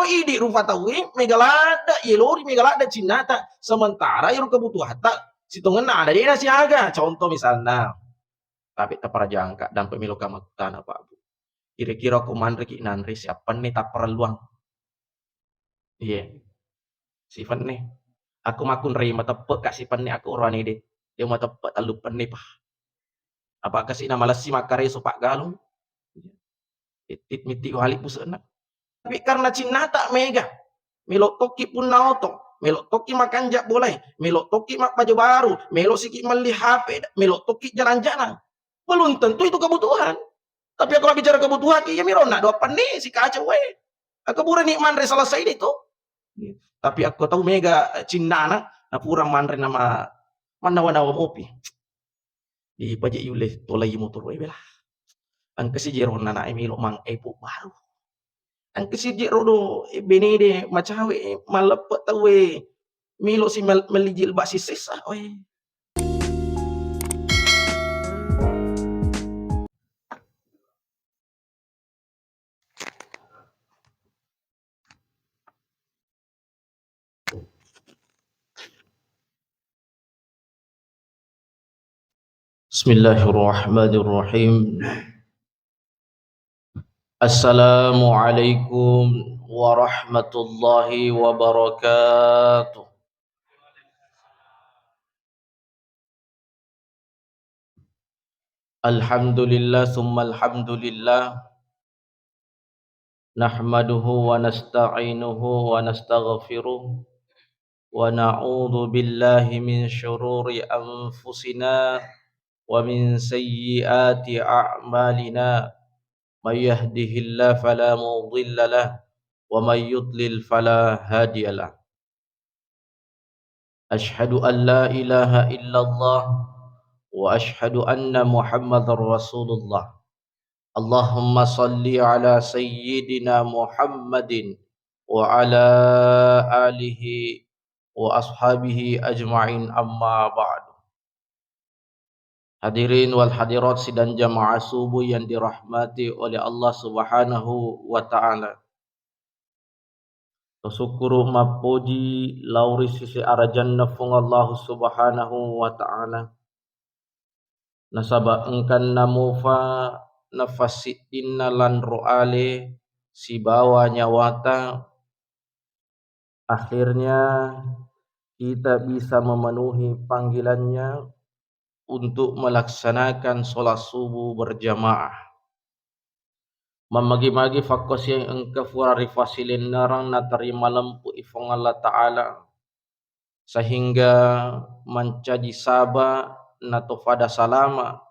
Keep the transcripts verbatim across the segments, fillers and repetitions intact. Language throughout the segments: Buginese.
Idi rupa tauwe mega ladde, yelori mega ladde cinnata, sementara iyaro kebutuhatta sitongenna ada de'na siaga. Contoh misalna, tapi taparajangka dampe meloka makkutana, Pak Bu. Kira-kira ko manreki nanre siappanne tapparelluang? Iya. Sifanne. Aku makkunrai mateppe' ka sifanne aku orane de. Dia mateppe' tallupanne pa. Apa kasi na malessi makkareso paggalung. Titit mitti wali puse'na. Tapi karena cinnata mega. Melo tokki punna oto, melo tokki makanja bolae, melo tokki mabbaja baru, melo siki melli H P, melo tokki jalan-jalan. Belum tentu itu kebutuhan. Tapi aku bicara kebutuhan, iya miro na dua panni si kaca wae. Aku pura ni manre selesai deh tuh. Tapi aku tahu mega cinnana, na pura manre nama manawa-nawa mopi. Dipaje yulle tolai motoro e bela. Engka si jero nana e melo mang epo baru. Engka si jero do e bene de macawe e maleppe tau e melo si mel-, melli jilbab si sesa. Oe. Bismillahirrahmanirrahim. Assalamualaikum warahmatullahi wabarakatuh. Alhamdulillah, summa alhamdulillah. Nahmaduhu wa nasta'inuhu wa nastaghfiruh. Wa na'udzu billahi min syururi anfusina wa min sayyiati a'malina. May yahdihillahu fala mudilla lah, wa may yudlil fala hadiya lah. Asyhadu an la ilaha illallah wa asyhadu anna Muhammadar Rasulullah. Allahumma salli ala sayyidina Muhammadin wa ala alihi wa ashabihi ajma'in, amma ba'du. Hadirin wal hadirat sidang jamaah subuh yang dirahmati oleh Allah Subhanahu wa Ta'ala. Tasukkuru mappoji lao ri sisi arajanna Fuang Allah Subhanahu wa Ta'ala. Nasaba engkanna mufa nafassiddinna lanro ale sibawa nyawata, akhirnya kita bisa memenuhi panggilannya untuk melaksanakan sholat subuh berjamaah. Mammagi-magi fakkasiang engka fura rifasilennerang natarima lempu i Fuang Allah Ta'ala, sehingga mancaji saba natopada salama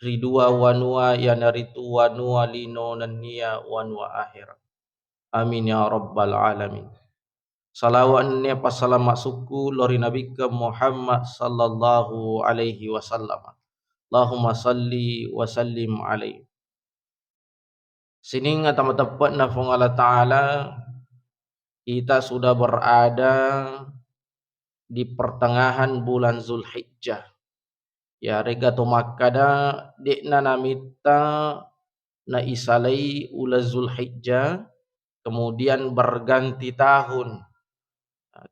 ri dua wanua, iyanaritu wanua lino nennia wanua akhera. Amin ya rabbal alamin. Salawat nennia passalama sukku lao ri Nabikka Muhammad sallallahu alaihi wasallam. Allahumma salli wa sallim alaihi. Sining ata mateppe'na Fuang Allah Ta'ala, kita sudah berada di pertengahan bulan Zulhijjah. Yarega to makkada de'na namitta naisalai uleng Zulhijjah, kemudian berganti tahun.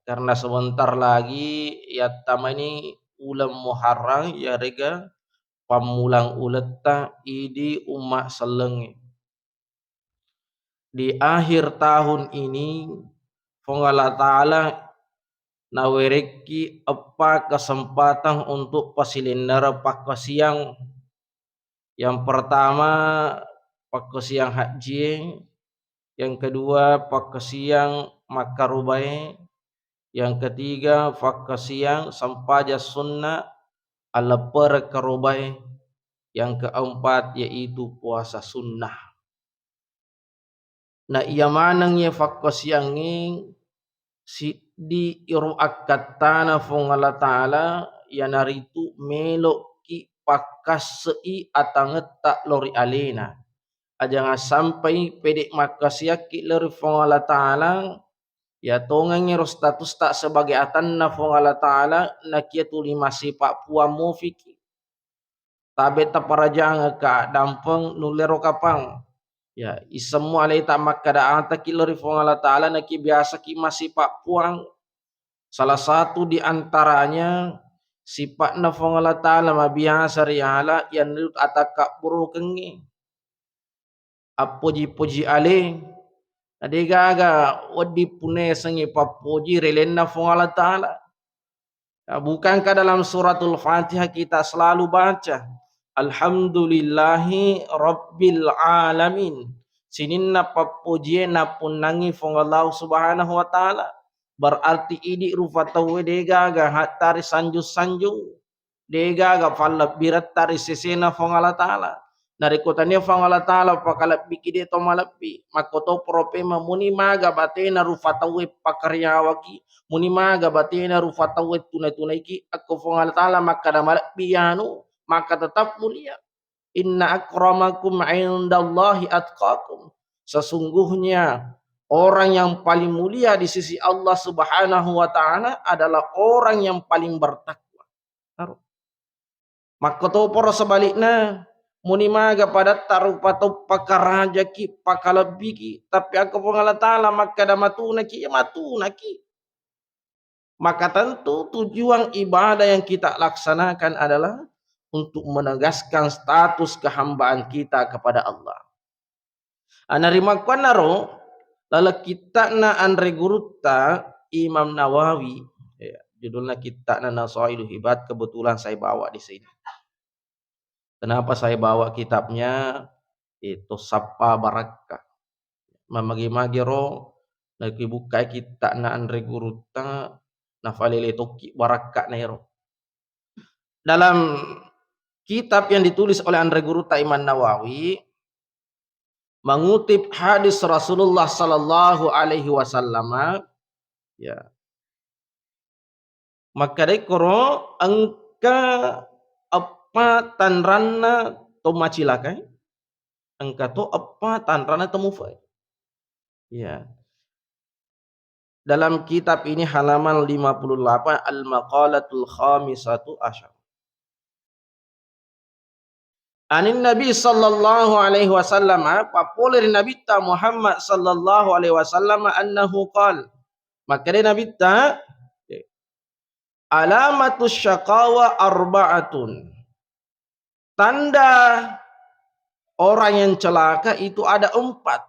Karena sebentar lagi yattamani uleng Muharram, yarega pammulang uletta idi umma sellengnge. Di akhir tahun ini, Fuang Allah Ta'ala nawerekki eppa kesempatan untuk pasilennereng pakkasiang. Yang pertama, pakkasiang hajjie, yang kedua, pakkasiang makkarobae, yang ketiga, pakkasiang sempajang sunna, alleppereng karobae, yang keempat yaitu puasa sunnah. Na iya maneng iya fakkasiangnge siddi iro akkattana Fuang Allah Ta'ala, iyanaritu melo'ki pakkasse'i atangetta lao ri alena. Ajangan sampai pede makkasiakki lao ri Fuang Allah Ta'ala, iya tongengngi ro statusta sebagai atanna Fuang Allah Ta'ala, nakia tuli massipa puang mufiki. Tabe taparajangekka dampeng nullero kapang. Ya, isemmu aleta makkeda ataki lao ri Fuang Allah Ta'ala, naki biasaki masipa puang. Salah satu di antaranya sipa'na Fuang Allah Ta'ala mabiasa riala, iyanaritu atakabburukengnge. Appoji-poji ale. Na degaga wedding punesengngi pappoji ri lalenna Fuang Allah Ta'ala. Ya, bukankah dalam suratul Fatihah kita selalu baca, "Alhamdulillahi Rabbil Alamin." Sininna pappojie napunnangi Fuang Allah Subhanahu wa Ta'ala. Berarti idi rufa tauwe degaga hattari sanjung-sanjung. Degaga fallebbiretta ri sesena Fuang Allah Ta'ala. Narekko tania Fuang Allah Ta'ala pakalebbiki, de to malebbi. Makkotoparo pemeng muni maga batena rufa tauwe pakariawaki, muni maga batena rufa tauwe tunai-tunaiki, akko Fuang Allah Ta'ala makkada malebbi anu, maka tetap mulia. "Inna akramakum indallahi atqakum." Sesungguhnya orang yang paling mulia di sisi Allah Subhanahu wa Ta'ala adalah orang yang paling bertakwa. Aro. Makkotoparo sebalikna, muni maga padatta rupa tau pakarajaki, pakalebbiki, tapi akko Puang Allah Ta'ala makkada matunaki, ya matunaki. Maka tentu tujuan ibadah yang kita laksanakan adalah untuk menegaskan status kehambaan kita kepada Allah. Ah, narimakkuannaro, laleng kitta'na anre gurutta Imam Nawawi, ya, judulna kitta'na Nasailul Ibad, kebetulan saya bawa di sini. Kenapa saya bawa kitabnya? Itu Sappa Barakka. Mamagi-magi ro, nakibukkai kitta'na anre gurutta, nafalele tokki barakka'na ero. Dalam kitab yang ditulis oleh anre gurutta Imam Nawawi, mengutip hadis Rasulullah sallallahu alaihi wasallam, ya. Makkedai koro engka eppa tanranna to macilakai, engka to eppa tanranna to mufae. Ya. Dalam kitab ini halaman lima puluh delapan, Al-Maqalatul Khamisatu Asyar. Anin Nabi sallallahu alaihi wasallam, pappole ri Nabitta Muhammad sallallahu alaihi wasallam, annahu qal, makkeda Nabitta, "Alamatus syaqawa arba'atun." Tanda orang yang celaka itu ada empat.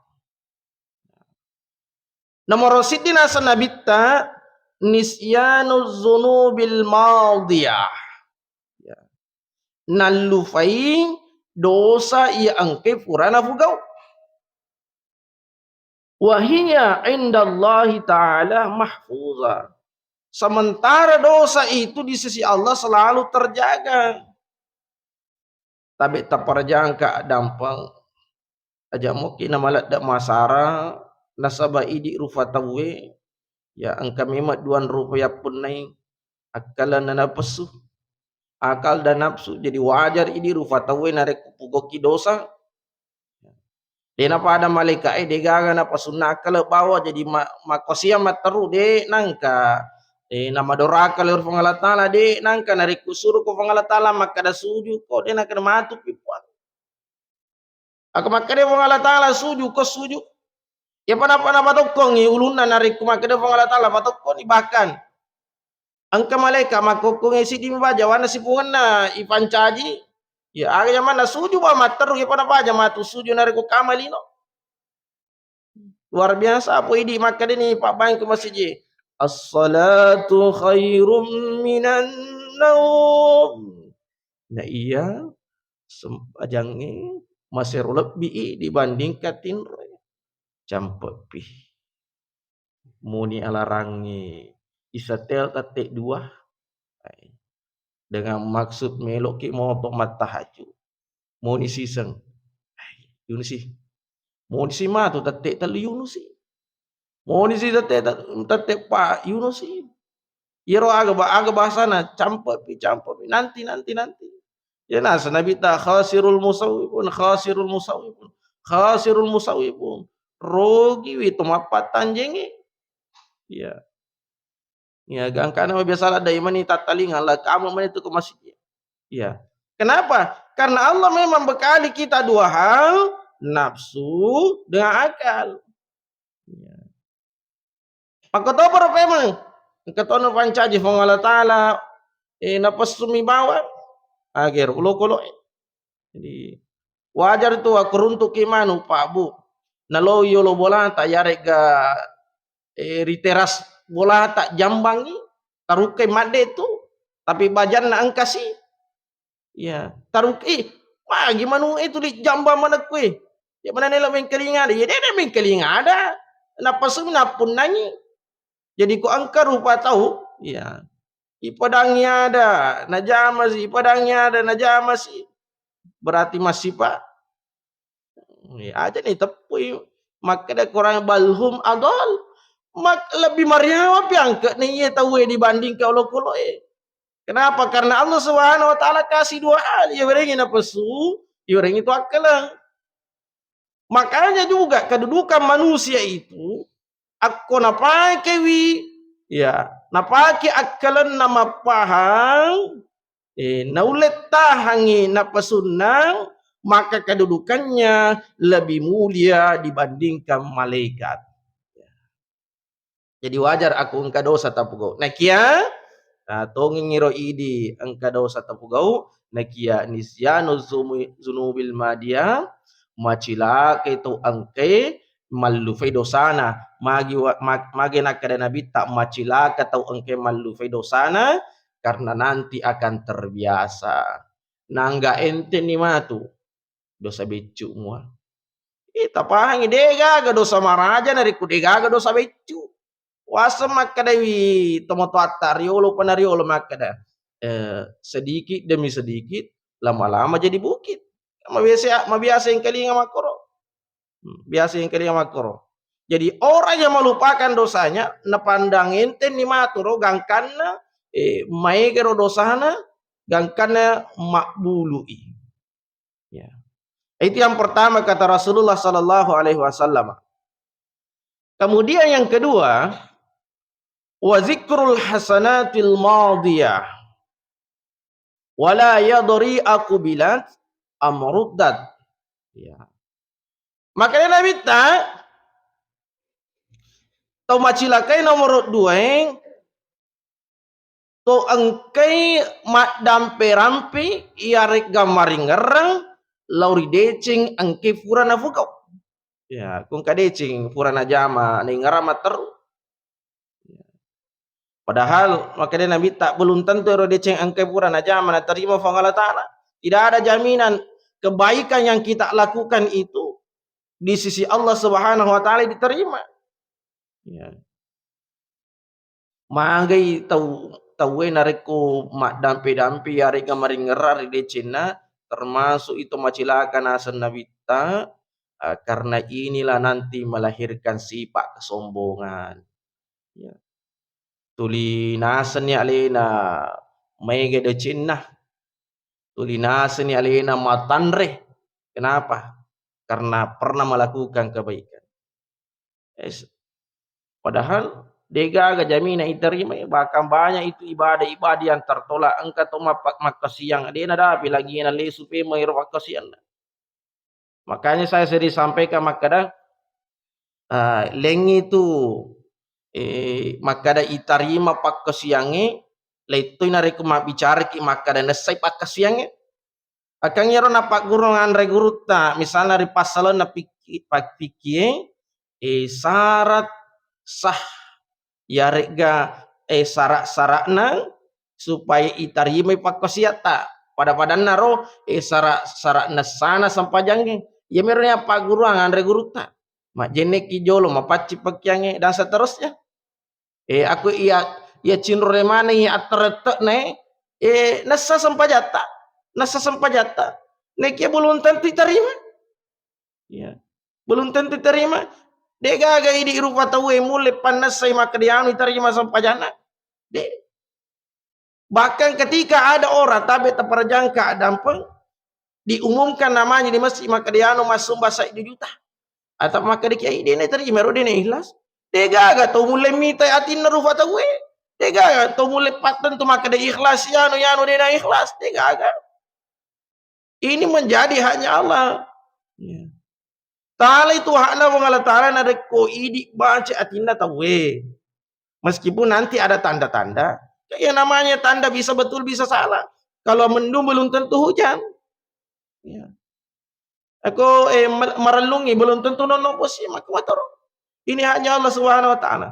Nomoro siddi naseng Nabitta, "Nisyanuz zunubil madiyah." Ya. Nallufai dosa iya engkai pura nafugau. "Wa hiya indallahi ta'ala mahfuza." Sementara dosa itu di sisi Allah selalu terjaga. Tabe taparajangka dampeng. Aja moki namaledde masara, nasaba idi rufa tauwe, ya engka memang duan rupa yappunnai akkalenna napessu. Akal dan nafsu, jadi wajar idi rufa tauwe narekko pugoki dosa. De napada malaika'e, de gaga napasunna akkale bawa, jadi ma-, makkosiang matteru, de nangka, eh, namadoraka lao ri Puang Allah Ta'ala, de nangka narekko suruko Puang Allah Ta'ala makkada suju ko, de nangka matupi Puang. Ako makkada Puang Allah Ta'ala suju ko, suju. Iyapa napa-, napatokkongi ulunna narekko makkada Puang Allah Ta'ala patokkoni, bahkan engka malaika makkokkongi siddi mi baja, wana sipungenna ipancaji. Ya, aga jamanna suju ba matteru, iyapa napaja matu suju narekko kama lino. Luar biasa, apa idi makkedani pabbaing ke masjid. "As-salatu khairum minan naum." Na iya, sempajangnge masero lebbi i dibandingkan tinroe. Campe'pi. Muni alarangnge isetel tette dua, dengan maksud meloki moto mattahajud. Muni siseng, yunusi. Muni si matu tette tellu, yunusi. Muni si tette, tette pa, yunusi. Iyaro aga ba-, aga bahasana, campe'pi, campe'pi, nanti, nanti, nanti. Ya nasa Nabitta, "Khasirul musawwifun, khasirul musawwifun, khasirul musawwifun." Rogiwi to mappattanjengi. Iya. Iya, gangkana biasa ladde mani tattalinga, la kamu mani tu ke masjid. Iya. Kenapa? Karena Allah memang bekali kita dua hal, nafsu dengan akal. Ya. Makkotoparo pemeng, engka to napancaji Puang Allah Ta'ala, eh, napessumi bawang, agero ulokolo'e. Jadi, wajar tu akkuruntuki manu, Pak, Bu. Naloi yolo bolata, yarega, eh, ri teras bolata jambangi, tarukkai madde tu, tapi bajanna engkasi. Iya, taruk-, ih, magi manu e tuli jambang manekku e. Ya mana nelo mengkeling ada? Ya dede mengkeling ada. Napasumi nappunnangi. Jadi ko engka rupa tau, iya. Ipadangi ada, najamasi, ipadangi ada, najamasi. Berarti masipa. Eh, aja ni teppui. Makkeda Quran, "Bal hum adal." Mak-, lebih mariawa pi angke' na iye tauwe dibandingkan olokolo'e. Kenapa? Karena Allah Subhanahu wa Ta'ala kasih dua hal. Iwerengi napasu, iwerengi tu akkaleng. Makanya juga kedudukan manusia itu, akko napakewi, ya, napake akkalenna mappahang, eh, naulle tahangi napasunna, maka kedudukannya lebih mulia dibandingkan malaikat. Jadi wajar aku engka dosa tapugau. Nakia, ah, tongengiro idi engka dosa tapugau, nakia nisyanu zumi-, zunubil madia, macilakai tau engkae mallufai dosana. Magi wa-, ma-, magi nakkeda Nabitta, macilaka tau engkae mallufai dosana, karena nanti akan terbiasa. Nangga entenni matu dosa beccu mua. Eh, tapahangi, degaga dosa maraja narekko degaga dosa beccu. Waseng makkedai tomatoatta riolo pa nariolo makkeda, eh, sedikit demi sedikit, lama-lama jadi bukit. Mabiasa, mabiasa engkalinga makkoro. Hmm, biasa engkalinga makkoro. Jadi orang yang melupakan dosanya, napandang entenni maturo gangkanna, eh, maegero dosana, gangkanna mabbului. Ya. Itu yang pertama kata Rasulullah sallallahu alaihi wasallam. Kemudian yang kedua, wa zikrul hasanatil madiyah. Wala yadri aqubilat am ruddat. Ya. Makanya Nabitta, tau macilakai nomor dua, to engkai maddampe-rampe iyaregga maringerrang lao ri deceng engkai pura nafugau. Ya, ko engka deceng pura najama, naingerrang matteru. Padahal makkeda Nabitta, belum tentu ero deceng engkai pura najama naterima Puang Allah Ta'ala. Tidak ada jaminan kebaikan yang kita lakukan itu di sisi Allah Subhanahu wa Ta'ala diterima. Ya. Magai tau, tauwe narekko maddampe-dampe yarega maringerra ri decenna, termasuk itu macilaka naseng Nabitta, eh, karena inilah nanti melahirkan sifat kesombongan. Ya. Tuli nasenni alena maega decenna, tuli nasenni alena matanre. Kenapa? Karena pernah melakukan kebaikan. Es-, padahal degaga jamina iterima, bahkan banyak itu ibadah-ibadah yang tertolak. Engka to mappa-, makkasiang, dena dapi lagi na lesu pe mairo makkasiang. Makanya saya sering sampaikan makkeda, ah, lengi tu, eh, makkeda itarima pakkasiangnge, lettoi narekko mabbicaraki makkeda nessai pakkasiangnge. Akang iyaro napagguru anre gurutta, misalna ri passalonna pikki-, pak-, pikkie, eh, syarat sah, iyaregga, eh, syarat-syaratna supaya itarimai pakkasiatta. Pada-padanna ro, eh, syarat-syarat nessana sempajangnge. Iyamiro napagguru anre gurutta. Majjenneki jolo, mapaccing pakkiangnge, dan seterusnya. Eh, aku iya, iya cinrore maneng iya atterette'na, eh, nessa sempajatta, nessa sempajatta. Nekia belum tentu diterima. Ya. Belum tentu diterima. Degaga idi rupa tauwe mulle pannessai makkeda anu diterima sempajanna. De. Bahkan ketika ada orang tabe taparajangka dampeng, diumumkan namanya di masjid, makkeda anu massumba saidu juta. Atau makkeda kiai, dena terima ro, dena ikhlas. Degaga to mulle mita atinna rupa tauwe. Degaga to mulle pattentu makkeda ikhlas, yanu, yanu, dena ikhlas. Degaga. Ini menjadi haknya Allah. Ya. Talai tu hakna Puang Allah Ta'ala narekko idi baca atinna tauwe. Meskipun nanti ada tanda-tanda, ya namanya tanda bisa betul bisa salah. Kalau mendung belum tentu hujan. Ya. Aku eh, mer- merellungi belum tentu nonno posisi maka matoro. Ini haknya Allah Subhanahu wa Ta'ala.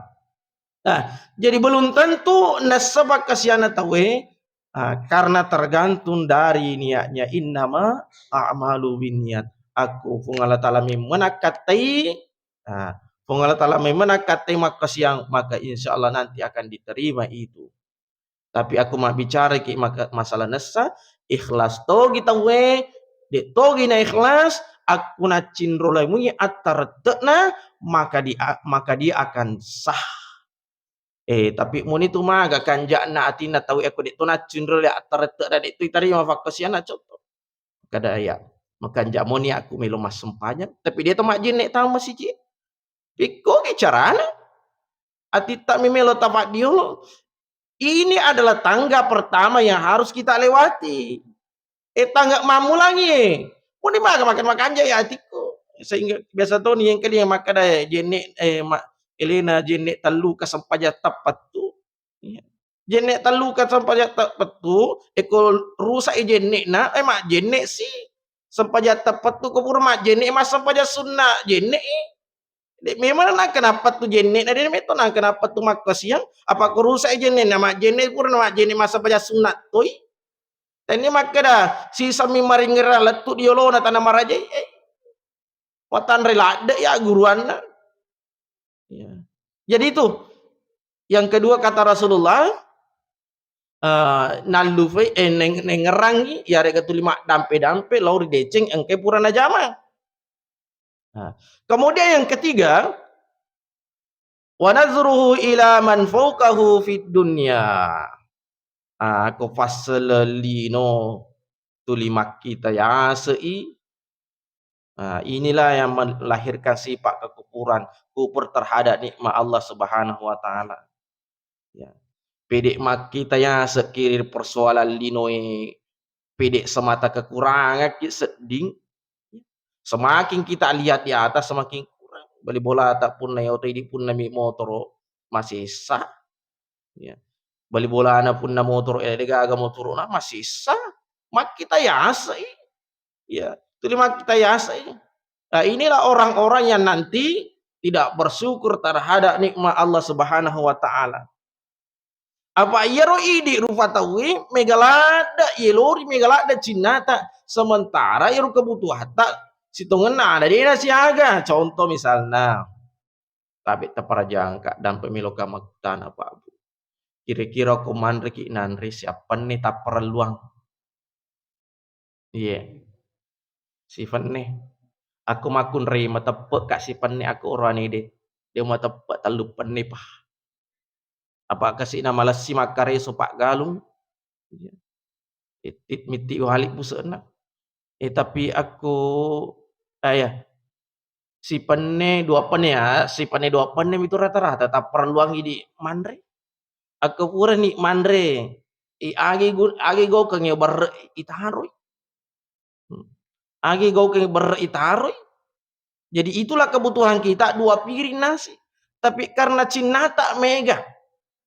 Nah, jadi belum tentu nasaba kasiana tauwe, ah, karena tergantung dari niatnya. Innama a'malu binniat. Aku Puang Allah Ta'ala memang menakkatai, ah, Puang Allah Ta'ala memang menakkatai makkasiang, maka insya Allah nanti akan diterima itu. Tapi aku mabbicara ki maka masalah nessa, ikhlas togi tauwe, de togi na ikhlas, aku nacinro lai munyi attarette'na, maka dia maka dia akan sah. Eh, tapi muni tu maga kanja'na atinna tauwe, aku de to nacinro le attarette'na, de to itarima fakkasiana, contoh. Kada ya, makanja moni aku melo massempajang, tapi de to majjenne tau masiji. Pikkogi carana? Atitta mi melo tapaddiolo. Ini adalah tangga pertama yang harus kita lewati. Eh, tangga mammulangi. Muni maga makan makanja ya atikku. Sehingga biasa toni yang kali yang makkada jenne, eh, ma-, elena jenne tellu kasempajang tappattu. Iya. Jenne tellu kasempajang tappattu, eko rusak i jenne na, eh, majjenne si. Sempajang tappattu ko pura majjenne, massempajang sunna jenne i. De memang nangka nappa tu jenne na, de metto nangka nappa tu makkasiang, apa ko rusak i jenne na majjenne pura na majjenne massempajang sunna toi. Tania makkeda, sisami maringerang lettu di yolona tana marajai, eh, watanre ladde ya guruanna. Ya. Jadi itu yang kedua kata Rasulullah, eh, nallufai, eh, neng-, nengerangi, yarega tuli maddampe-dampe, lao ri deceng, engkai pura najama. Nah, kemudian yang ketiga, wa nazruhu ila man fauqahu fid dunya. Ah, ko passelelino tuli makkita yasei. Ah, inilah yang melahirkan sifat kekufuran, kufur terhadap nikmat Allah Subhanahu wa Ta'ala. Ya. Pede makkita yaseki ri persoalan linoe, pede semata kekurangan ki sedding. Semakin kita lihat di atas, semakin kurang. Bali bolata punna yoto idi punna mi motoro masessa. Ya. Bali bolana punna motoro, eh, de gaga motoro na masessa. Makkita yasei. Ya, tuli makkita yasei. Nah, inilah orang-orang yang nanti tidak bersyukur terhadap nikmat Allah Subhanahu wa Ta'ala. Apa iyaro idi rupa tauwe mega ladde, yelori mega ladde cinnata, sementara iyaro kebutuhatta sitongenna ada dena siaga. Contoh misalna, tabe taparajangka dampe meloka makkutana, Pak Bu. Kira-kira ko manreki nanre siappanne tapparelluang? Iye. Sifenne. Aku makkunrai mateppe ka sifenne aku orane de. De mateppe tellu penne pa. Apa kasi na malessi makkareso paggalung. Iya. Itti mitti wali puse'na. Eh, tapi aku, ah, ya. Sipenne, dua penne ya, sipenne dua penne mitu rata-rata tapparelluang idi manre. Akko purani manre, i agi gu-, agi gaukeng berre itaroi. Hmm. Agi gaukeng berre itaroi. Jadi itulah kebutuhan kita dua piring nasi. Tapi karena cinnata mega,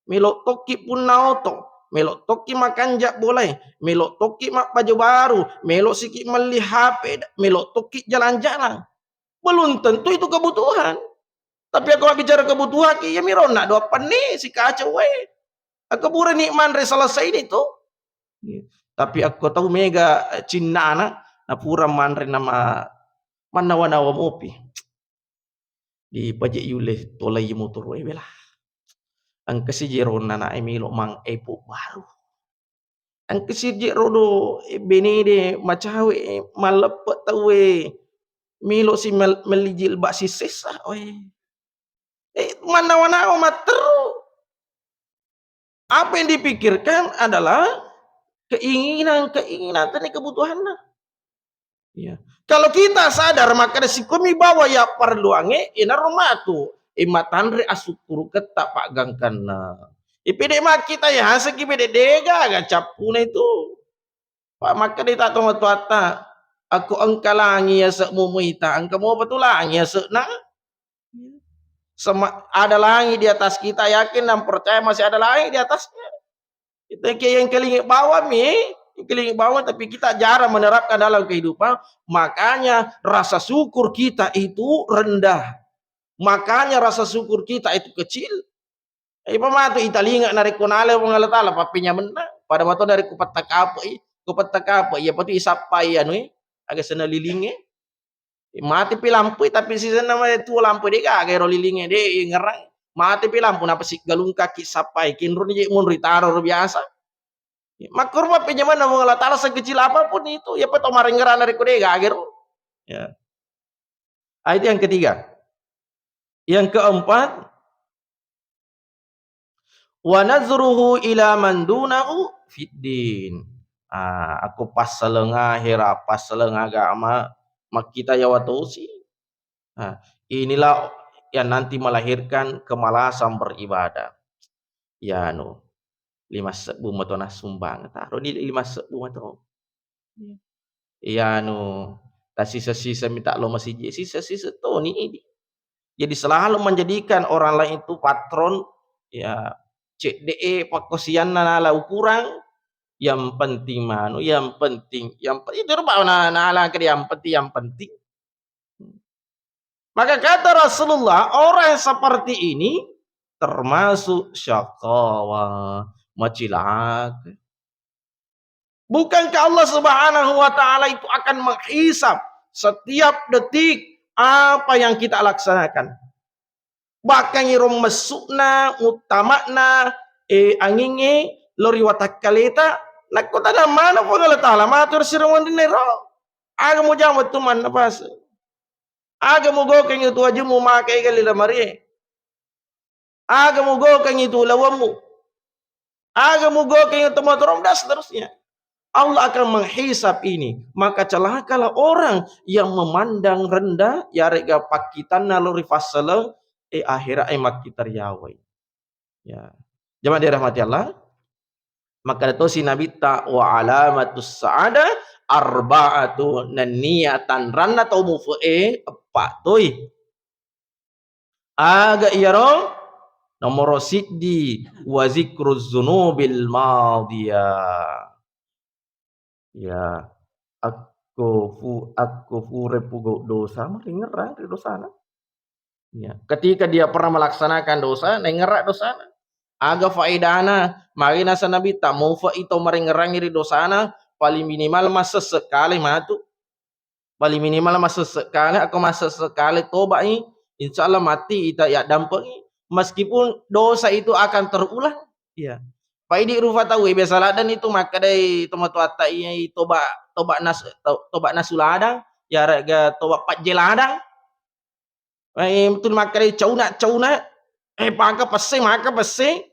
melo tokki punna oto, melo tokki makanja bolae, melo tokki mabbaju baru, melo siki melli H P, melo tokki jalan-jalan. Belum tentu itu kebutuhan. Tapi aku bicara kebutuhan, iya mironna dua penne si kaca wae. Aku pura ni manre selesai ni tu. Iya. Tapi aku tahu mega, eh, cinnana, na pura manre nama mannawa-nawa mopi. Di paje yule tolai motoro e bela. Engka si jeronna na e melo mang epo baru. Engka si jero do, eh, benede macawe, eh, malleppe tauwe. Melo si mel-, melli jilbab si sessa, oe. Eh, mannawa-nawa matteru. Apa yang dipikirkan adalah keinginan-keinginan tadi kebutuhanna. Ya. Kalau kita sadar, maka ada sikomi bawa ya parluange, inaro matu, eh, matanre asukkuruketta paggangkanna. Eh, pede makkita ya, haseki pede dega ga cappuna itu. Pak, makkeda ta tomatoatta, Aku engka langi yase'mu muita, engka mopa tu langi yase'na. Sema-, ada langit di atas kita, yakin dan percaya masih ada langit di atasnya. Itu yang, yang kelingi bawah mi, yang kelingi bawah, tapi kita jarang menerapkan dalam kehidupan. Makanya rasa syukur kita itu rendah. Makanya rasa syukur kita itu kecil. Ipa matu italinga narekko nala Puang Allah Taala pappenyamenna. Pada matu narekko pettakapoi, ko pettakapoi, iya patu isappai anui, aga senna lilinge. Mati pi lampui, tapi sisenna mai tuo lampu de gaga ero lilinge de ngerang. Mati pi lampu napa siggalung kaki sappai, kinruni je munri taro ro biasa. Makkurma penyemana Puang Allah Taala sekecil apapun itu, ya peto marengerana reko de gaga ro. Ya. Ayat yang ketiga. Yang keempat, "Wa nazruhu ila man dunahu fid din." Ah, aku passaleng ahera, passaleng agama, makkita yawa tosi. Ah, inilah yang nanti melahirkan kemalasan beribadah. Ya, anu, lima sebbu mato nassumbang, taro di lima sebbu mato. Iya. Iya, anu, tasisa-sisa minta lo masiji, sisa-sisa toni idi. Jadi selalu menjadikan orang lain itu patron, ya, cedde e pakkosianna nala ukurang, yang penting manu, yang penting, yang pe-, itu rupa na-, nala ke yang penting, yang penting. Maka kata Rasulullah, orang yang seperti ini termasuk syaqawa, macilaka. Bukankah Allah Subhanahu wa Ta'ala itu akan menghisab setiap detik apa yang kita laksanakan? Bahkan iro messu'na, uttama'na, eh, angingnge, lo ri watakkaleta, nakko tadang mana Puang Allah Ta'ala, matur sirung wenrinna ro. Aga mujama tu manna pas. Aga mugokeng tu ajummu makai gali lamarie. Aga mugokeng tu lawammu. Aga mugokeng tu motorom, dan seterusnya. Allah akan menghisab ini. Maka celakalah orang yang memandang rendah, yarega pakkitanna lo ri fassaleng, eh, akhirat e makkita ri yawai. Ya. Jamaah dirahmati Allah. Maka tosi Nabitta, "Wa alamatus sa'ada arba'atu," nennia tanranna tau mufe e eppa toi. Aga iyaro? Nomoro siddi, wa zikruz zunubil madiyah. Ya, akko fu-, akko fure pugau dosa, maringerrang ri dosana. Ya, ketika dia pernah melaksanakan dosa, naingerra dosana. Aga faedana, magi nasa Nabitta, mufa ito maringerrangi ri dosana, paling minimal massesse kale matu. Paling minimal massesse kale, ako massesse kale toba'i, insya Allah mati ita yaddampengi. Meskipun dosa itu akan terulang. Iya. Paidi rufa tau, eh, biasa ladang itu makkedai tomatoatta iya, toba, toba nas-, to-, toba nasu ladang, yarega toba pajje ladang. Eh, betul makkedai cauna, cauna. Eh, paka pesse, maka pesse.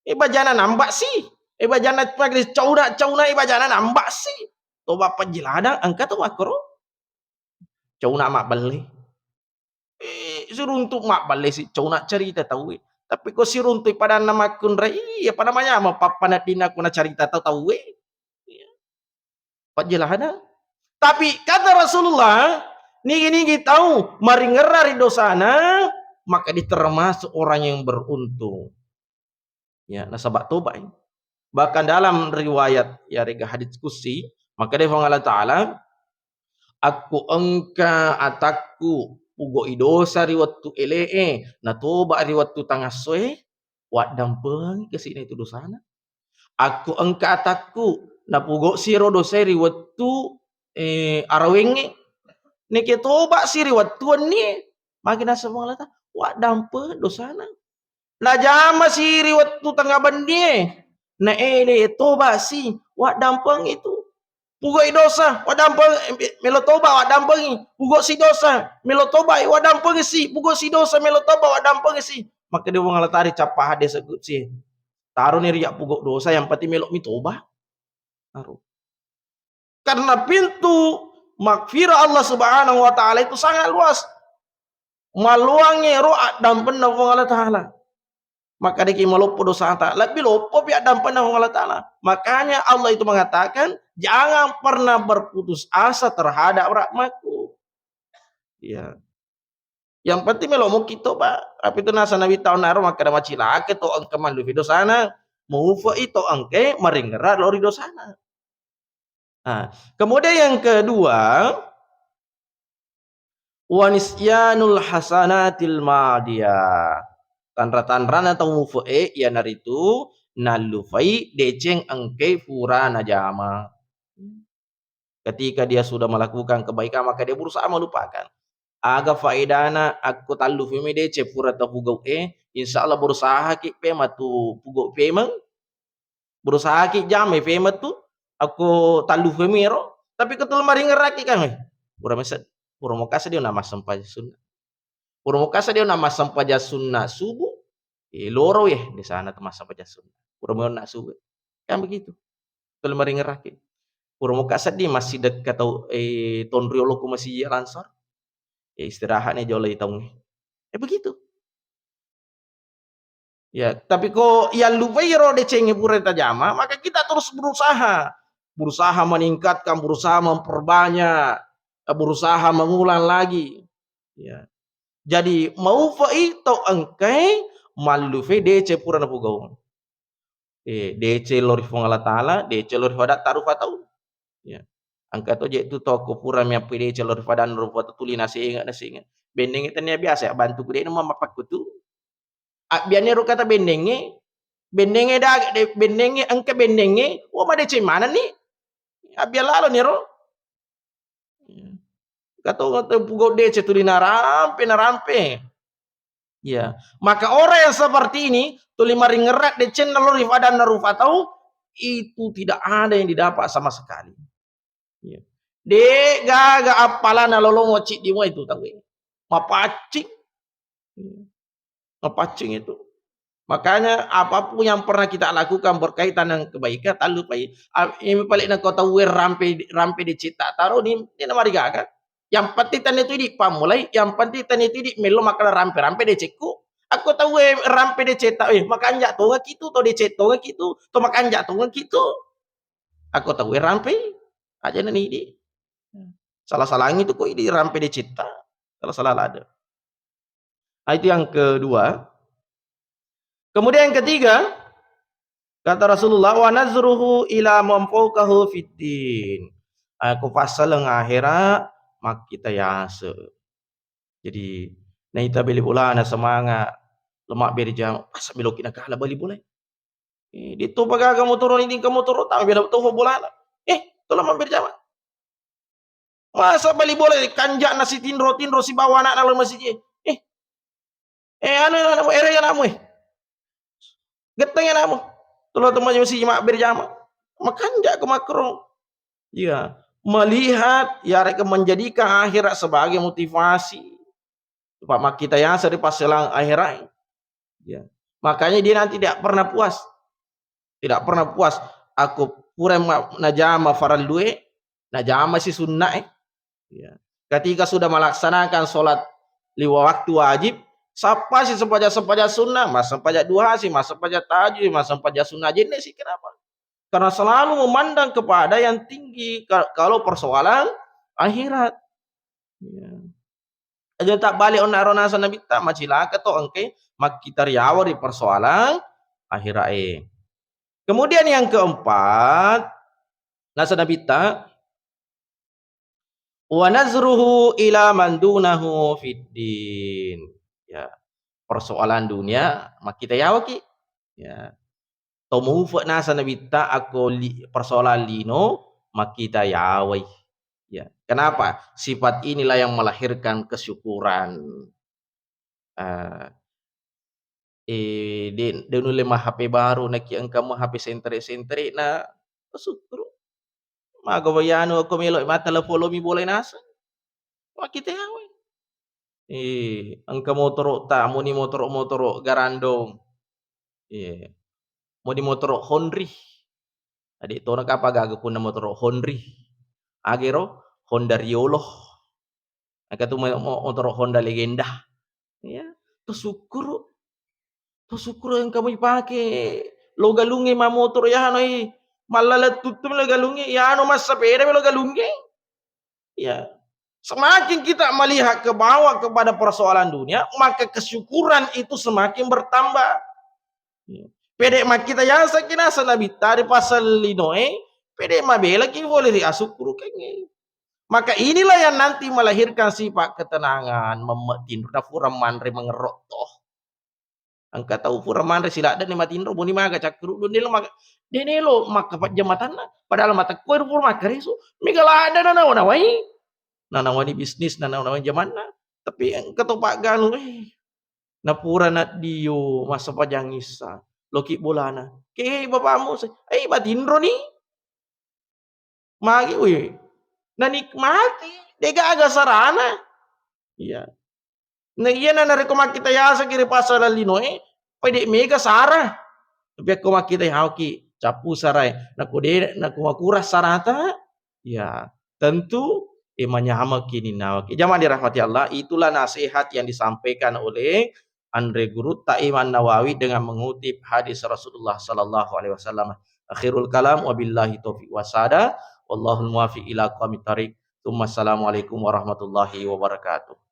Eh, bajana nambak si. Eh, bajana makkedai cauna, cauna, eh, bajana nambak si. Toba pajje ladang, engka to makkoro. Cauna mabballe. Eh, siruntu mabballe si cauna carita tauwe. Tapi ko siruntu padanna makkunrai, iya pada manyameng pappaneddinna ko nacarita tau tauwe. Iya. Pajjelahana. Tapi kata Rasulullah, nigi-nigi tau maringerra ri dosana, maka dia termasuk orang yang beruntung. Ya, nasaba toba'i. Bahkan dalam riwayat, ya, rega hadits qudsi, makkeda Puang Allah Ta'ala, "Akku engka atakku pugoi dosa ri wettu ele'e, natoba ri wettu tangassoe, waddampengi kasi'na itu dosana. Akku engka atakku napugosi ro dosae ri wettu, eh, arawengnge, neke toba si ri wettu wennie." Magi naseng Puang Allah Ta'ala, waddampengi dosana. Najama si ri wettu tengnga bennie, naele toba si, waddampengi tu. Pugoi dosa, waddampengi, melo toba, waddampengi. Pugo si dosa, melo toba, waddampengi si. Pugo si dosa, melo toba, waddampengi si. Makkeda Puang Allah Ta'ala ri cappa hadis qudsi, taroni ri ya pugo dosa, yang penting melo mi toba. Aro. Karena pintu magfirah Allah Subhanahu wa Ta'ala itu sangat luas. Maluangnge ro addampenna Puang Allah Ta'ala. Maka deki maloppo dosata, lebbi loppo pi addampena Puang Allah Ta'ala. Makanya Allah itu mengatakan, "Jangan pernah berputus asa terhadap rahmatku." Iya. Yang penting melo mukki toba. Apa itu nasa Nabi tahu naro makkeda macilaka to engka mallufi dosana, maufa'i to engka maringera lori dosana. Nah, kemudian yang kedua, wa nisyanul hasanatil madiyah. Tanra-tanrana tau mufa'e iyanaritu nallufai deceng engkai fura najama. Ketika dia sudah melakukan kebaikan, maka dia berusaha melupakan. Aga faedana akko tallufimi deceng fura tau pugau'e, insya Allah berusaha ki pe matu pugau pemeng, berusaha ki jamai pemeng tu, akko tallufimi ro, tapi ko tuli maringerraki kan, eh, pura mese-, pura mokasa dia na massempajang sunna. Pura mokasa dia na massempajang sunna subuh, eh, loro ye, di sana tu massempajang sunna. Pura monna subuh. Kan begitu. Tuli maringerraki. Pura mokasa di masih dekat tau, eh, tonriolo ku masih Al Ansor. Eh, istirahat nih jolo taungnge. Eh, begitu. Ya, tapi ko yallupai ro decengnge pura tajama, maka kita terus berusaha. Berusaha meningkatkan, berusaha memperbanyak, berusaha mengulang lagi. Ya. Jadi, maufa'i tau engkai mallufe deceng pura napugau. Eh, deceng lo ri Puang Allah Ta'ala, deceng lo ri fadatta rufa tau. Ya. Engka to je tu toko pura miappui deceng lo ri fadanna rufa tau tuli nasenga, nasenga. Bennengnge tania biasa ya bantu ku de' na mappakkutu. Abbianni ro kata bennengnge, bennengnge daga, de-, bennengnge engka bennengnge, wa madeceng manenni. Abbiang lalo ni ro. Iya. Engka to pugau deceng tuli narampe, narampe. Iya. Maka orang yang seperti ini, tuli maringerra decenna lo ri fadanna rufa tau, itu tidak ada yang didapat sama sekali. Iya. De' gaga appalana lolongo ciddi mua itu tau. Mapaccing. Iya. Mapaccing itu. Makanya apapun yang pernah kita lakukan berkaitan dengan kebaikan, tak lupai. A-, ini paling nako tau rampe, rampe deceng ta taro ni, ni namarigaga. Yang penting tania tu idi pammulai, yang penting tania tu idi mello makkeda rampe-rampe decengku. Akko tauwe rampe deceng ta, eh, makanja tongeng ki tu, to deceng tongeng ki tu, to makanja tongeng ki tu. Akko tauwe rampe, aja na ni idi. Salah-salangi tu ko idi rampe deceng ta, salah-salah lada. Ah, itu yang kedua. Kemudian yang ketiga, kata Rasulullah, "Wa nazruhu ila man fawqahu fid din." Aku passaleng ahera makkita yase. Jadi, naita bali bolana semanga, lema' berjama, masa meloki nakala bali bola. Eh, de' to pagaga motoro ni, dingka motoro, tama bela toho bolana. Eh, to lama berjama. Masa bali bola kanja'na sitinro-tinro sibawa ana'na lo masiji. Eh. Eh, anu ana'mu, ere ana'mu, eh. Getteng ana'mu. Tolo to masiji ma' berjama. Makanja' ko makkoro. Iya. Melihat, ya, mereka menjadikan akhirat sebagai motivasi. Pak makkita yase ri passelang akhirat. Ya. Makanya dia nanti tidak pernah puas. Tidak pernah puas. Aku pura ma-, najama farallue, najama si sunnae. Ya. Ketika sudah melaksanakan sholat lima waktu wajib, sappa si sempajang-sempajang sunnah, massempajang duha si, massempajang tahajud, massempajang sunnah jenne si. Kenapa? Karena selalu memandang kepada yang tinggi ka-, kalau persoalan akhirat. Ya. Aja tak balik onna ro nasa Nabitta, macilaka to engke makkita riawa ri persoalan akhirae. Kemudian yang keempat, nasa Nabitta, "Wa nazruhu ila man dunahu fid din." Ya, persoalan dunia makkita yawaki. Ya. To mufe nasa Nabitta akko li-, persoalan lino makkita yawai. Ya. Kenapa? Sifat inilah yang melahirkan kesyukuran. Eh, eh, de, de nulle ma H P baru, naki engka mo H P sentre-sentre na, syukur. Maga wayanu ko melo mata la follow mi bola naseng. Makkita yawai. Eh, engka motoro ta, muni motoro-motoro garandong. Eh, muni motoro Honri. Ade tona kapa gaga punna motoro Honri. Agero Honda Riolo. Engka tu mo-, mo-, motoro Honda Legenda. Ya, to syukuru. To syukur engka mo ipake lo galungnge mammotoro, ya anu, eh, mallaleng tuttu lo galungnge, ya anu, massapeda lo galungnge. Ya. Semakin kita melihat ke bawah kepada persoalan dunia, maka kesyukuran itu semakin bertambah. Ya. Pede makkita yasaki naseng Nabitta ri pasal linoe, pede mabelaki pole ri asukkurukengnge. Maka inilah yang nanti melahirkan sifat ketenangan, memme tinro, na fura manre mengerok toh. Engka tau fura manre siladde'ni matinro, boni maga cakkeruddung, de' lo maga, de' nelo makkapajjang matanna. Padahal matekkoi ro pura makkaresu, mega ladde' nanawa-nawai. Nanawani bisnis, nanawani jamanna. Tapi engka to pagganu, eh, napura naddio massapajang issa, loki bolana. Ke bapakmu, eh, matinroni. Magi, wih, nanikmati, de'gaga sarana. Iya. Nah, iya, na narekko makkita yasaki ri pasal linoe, pede mega sara. Tapi akko makkita yauki cappu sarai, nako de, nako makurang sarata, ya tentu, eh, manyamaki ninawaki. Jamaah dirahmati Allah, itulah nasihat yang disampaikan oleh Anre Gurutta Imam Nawawi dengan mengutip hadis Rasulullah sallallahu alaihi wasallam. Akhirul kalam, wabillahi taufiq wasada, wallahul muwafiq ila aqwamit thariq. Tsumma assalamualaikum warahmatullahi wabarakatuh.